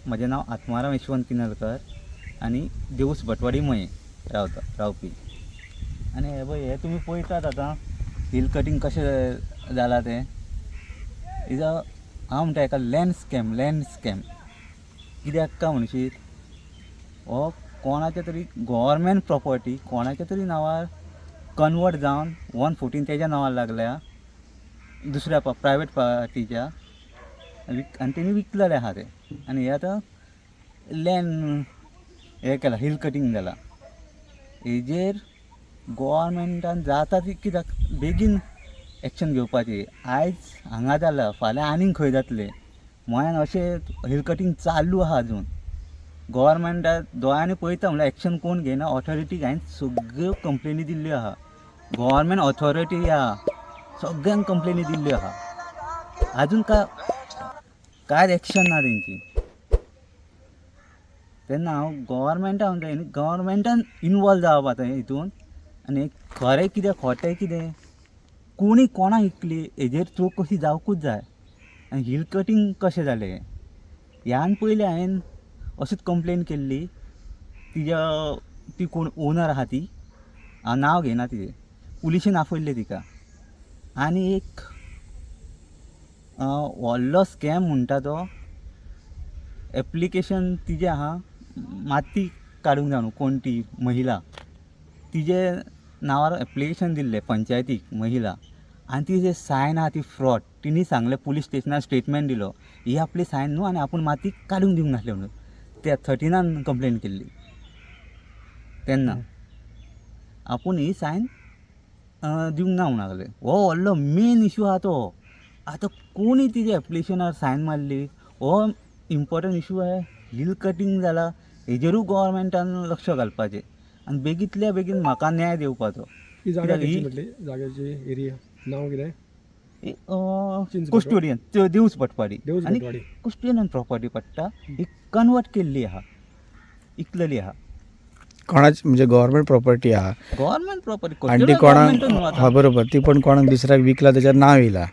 म्हजें नांव आत्माराम यशवंत किनलकर आनी देऊस भटवाडी मये रावता रावपी. आनी हे पळय, हे तुमी पळयतात आतां हिल कटींग कशें जालां तें. Is a, हांव म्हणटा हेका लँड स्कॅम. लँड स्कॅम कित्याक काय म्हणशीत, हो कोणाच्या तरी गोवोरमेंट प्रोपर्टी कोणाच्या तरी नांवार कन्वर्ट जावन 114 तेज्या नांवार लागल्या, दुसऱ्या प्रायवेट पार्टीच्या आनी तेणी विकलेलें आहा तें. आनी हे आतां लँड हें केलां, हिल कटींग जालां. हेजेर गोवोरमेंटान जाता ती कित्याक बेगीन एक्शन घेवपाची. आयज हांगा जालां, फाल्यां आनीक खंय जातलें. गोंयान अशें हिल कटींग चालू आहा अजून. गोवोरमेंटा दोळ्यांनी पळयता म्हणल्यार एक्शन कोण घेयना. ऑथॉरिटीक हांवें सगळ्यो कंप्लेनी दिल्ल्यो आहा. गोवोरमेंट ऑथॉरिटी आहा, सगळ्यांक कंप्लेनी दिल्ल्यो आहा. आजून कांयच एक्शन ना तेंची. तेन्ना हांव गोवोरमेंटा म्हणटा, गोवोरमेंटान इनवॉल्व जावप आतां हितून. आनी खरें कितें खोटें कितें, कोणी कोणाक विकली हेजेर चवकशी जावकूच जाय. आनी हिल कटींग कशें जालें, ह्यान पयलीं हांवें अशीच कंप्लेन केल्ली. तिज्या ती कोण ओनर आहा ती, हांव नांव घेयना तिजें, पुलिशेन आपयल्लें तिका. आनी एक व्हडलो स्कॅम म्हणटा तो एप्लिकेशन तिजें आहा, माती काडूंक जाय म्हणून कोण ती महिला, तिजे नांवार एप्लिकेशन दिल्लें पंचायतीक महिला. आनी ती जे सायन आहा ती फ्रॉड. तिणी सांगलें, पुलीस स्टेशनार स्टेटमेंट दिलो, ही आपली सायन न्हू आनी आपूण माती काडूंक दिवंक नासलें म्हणून. त्या 13नान कंप्लेन केल्ली तेन्ना, आपूण ही सायन दिवंक ना म्हणून लागले. हो व्हडलो मेन इशू आहा तो. आतां कोणी तिजे एप्लिकेशनार सायन मारली हो इम्पोर्टंट इशू आहा. हिल कटींग जाला हेजेरूय गोवोरमेंटान लक्ष घालपाचें आनी बेगींतल्या बेगीन म्हाका न्याय दिवपाचो. ही जागा कित्याक खंयची म्हटली? जाग्याची एरिया नांव कितें? चिंच कुस्टोडियन देऊस भटपाडी. देऊस आनी भटवाडी. कुस्टोडियन प्रॉपर्टी पडटा. ही कन्वर्ट केल्ली आहा, इकलेली आहा. कोणाची म्हणजे गव्हर्मेंट प्रॉपर्टी आहा. Government property. आनी ती कोणाक, हा बरोबर, ती पण कोणाक दुसऱ्याक विकला, त्याच्यार नांव येयला.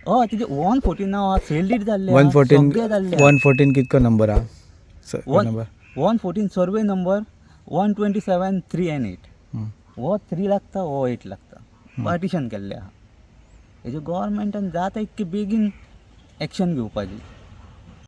हय, तिजे 114 नांव आहा, सेल डीड जाल्लें. 114. सगळें जाल्लें. 114 कितको नंबर आहा? Number 114 survey number 127 3 and 8. हो 3 लागता, हो 8 लागता. पार्टिशन केल्लें आहा. हेजे गोवोरमेंटान जाता इतके बेगीन एक्शन घेवपाची.